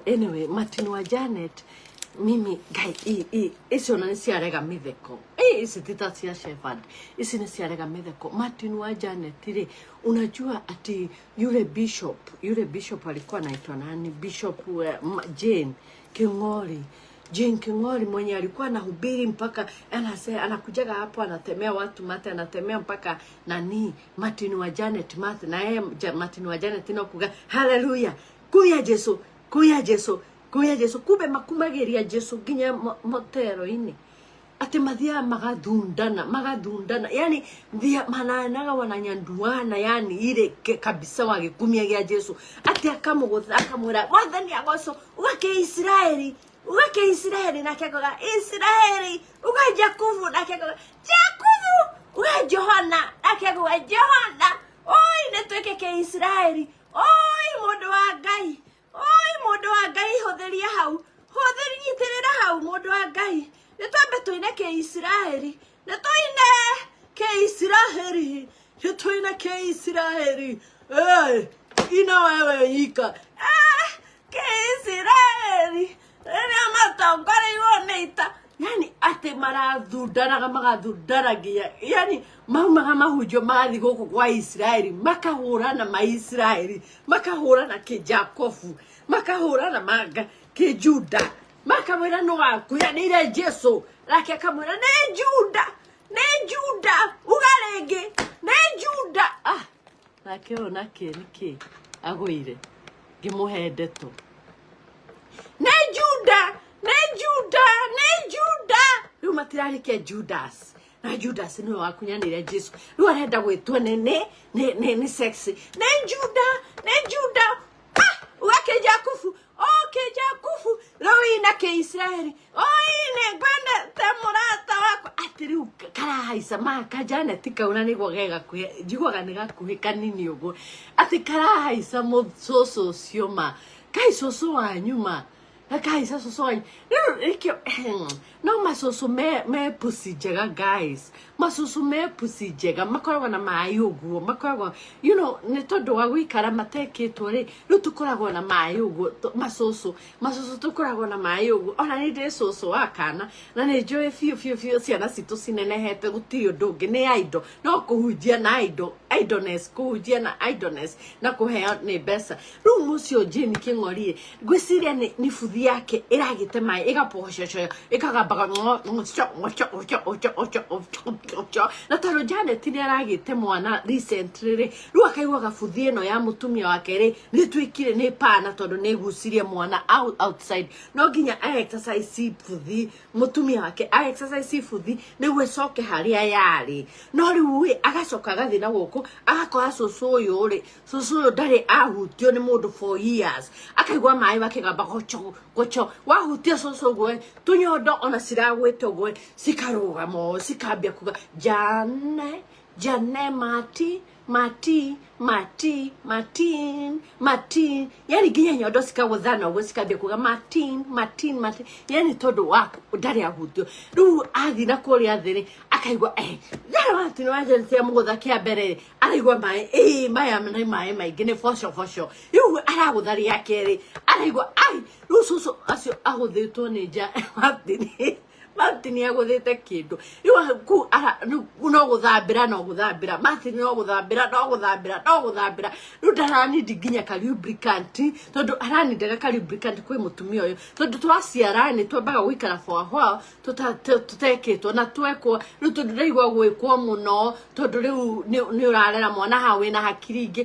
Anyway, Martin wa Janet, mimi ngai icio na nĩ ciarega mĩtheko. Ici ti ta cia Shepherd, ici nĩ ciarega mĩtheko. Martin wa Janet rĩ, unajua ati yule bishop alikuwa anaitwa nani? Bishop Jane King'ori, Jane King'ori mwenye alikuwa anahubiri mpaka anakujaga hapo anatemea watu mate, anatemea mpaka nani, Martin wa Janet mate, na yeye Martin wa Janet no kuga haleluya, kuya Jesu, kuya Jesu, kuya Jesu. Kumbe makumagiria Jesu nginya motero-inĩ, ati mathiaga magathundana, magathundana, yani thia mananaga wananyanduana, yani ile kabisa wagĩkumia gĩa Jesu, ati akamũgũtha, akamwĩra Mwathani agoco, ugake Isiraeli, ugake Isiraeli, nake akoga Isiraeli, uga Jakubu, nake akoga Jakubu, uga Johana, nake akoga Johana. Oi, nĩ twĩke ke Isiraeli. Oi, mũndũ wa Ngai, oi, mũndũ wa Ngai, hũthĩria hau, hũthĩri, nyitĩrĩra hau, mũndũ wa Ngai, nĩ twambe tũine ke Isiraeli, nĩ tũine ke Isiraeli, nĩ tũine ke Isiraeli. Ina wewe ika ke Isiraeli rĩrĩa matongoreirwo nĩ ita, yani atĩ marathundanaga, magathundanagia, yani maumaga mahunjio magathiĩ gũkũ kwa Isiraeli, makahũrana maisiraeli, makahũrana kĩjakobu, makahũrana manga kĩjuda, makamwĩra nĩ wakuyanĩire Jesu, nake akamwĩra nĩ Juda, nĩ Juda, uga rĩngĩ nĩ Juda. Ah, nake ũyũ nake nĩkĩ agũire ngĩmũhe ndeto, nĩ Juda, nĩ Juda, nĩ Juda. Rĩu matirarĩkia Judas, na Judas nĩwe wakunyanĩire Jesu, rĩu arenda gwĩtwo nĩ sexy, nĩ Juda, nĩ Juda. Ah, ugake Jakubu, oke Jakubu, rĩu ina ke Isiraeli, oine ngwendete mũrata wakwa, atĩ rĩu karahaica maka Janet kau, na nĩguo ge gakuhĩ, njiguaga nĩ gakuhĩ kanini ũguo, atĩ karahaica mũcũcũ ũcio ma kai cũcũ wanyu ma gakahaica cũcũ wanyu. Rĩu nĩkĩo no macũcũ me pussy njega, guys, macũcũ me pussy njega makoragwo na maĩ ũguo, makoragwo nĩ tondũ wa gũikara matekĩtwo rĩ, rĩu tũkoragwo na maĩ ũguo, macũcũ, macũcũ tũkoragwo na maĩ ũguo. Ona nĩ ndĩ cũcũ wa kana na nĩ njũĩ biũ biũ biũ ciana citũ cinenehete gũtirĩ ũndũ ũngĩ, nĩ idle, no kũhunjia na idle, idleness, kũhunjia na idleness na kũheo nĩ mbeca. Rĩu mũcio Jane Kĩng'ori ngwĩciria nĩ buthi yake ĩragĩte maĩ, ĩgapococoyo, ĩkagambaga ng'o, na tondũ Janet nĩ aragĩte mwana recently rĩ, rĩu akaiguaga buthi ĩno ya mũtumia wake rĩ nĩ ĩtuĩkire nĩ pana, tondũ nĩ ĩgucirie mwana outside, no nginya a exercise buthi, mũtumia wake a exercise buthi nĩguo ĩcoke harĩa yarĩ. No rĩu rĩ, agacoka agathiĩ na gũkũ agakora cũcũ ũyũ rĩ, cũcũ ũyũ ndarĩ ahutio nĩ mũndũ for years, akaigua maĩ makĩgamba gocho gocho, wahutia cũcũ ũguo tũnyondo ona ciragwĩte ũguo cikarũgama ũũ, cikambia kuga Jane, Jane, Mati, Mati, Mati, Martin, Martin, yani nginya nyondo cikagũthana ũguo, cikambia kuga Martin, Martin, Martin, yani tondũ wa ndarĩ ahutio. Rĩu athiĩ na kũrĩa thĩ rĩ, akaigua ndarĩ Martin wa Janet amũgũtha kĩa mbere rĩ, araigua maĩ, ĩĩ, maya nĩ maĩ maingĩ, nĩ boco boco. Rĩu aragũtha rĩa kerĩ, araigua ai, rĩu cũcũ acio agũthĩtwo nĩ nja, Martin, Martin agũthĩte kĩndũ. Rĩu kũu rĩu no gũthambĩra, no gũthambĩra Martin, no gũthambĩra, no gũthambĩra, no gũthambĩra. Rĩu ndaranindi nginya ka lubricant, tondũ aranindaga ka lubricant kwĩ mũtumia ũyũ, tondũ twaciara nĩ twambaga gũikara for a while tũtekĩtwo na twekwo. Rĩu tondũ ndaigua gwĩkwo mũno, tondũ rĩu nĩ ũrarera mwana hau wĩna hakiri ingĩ.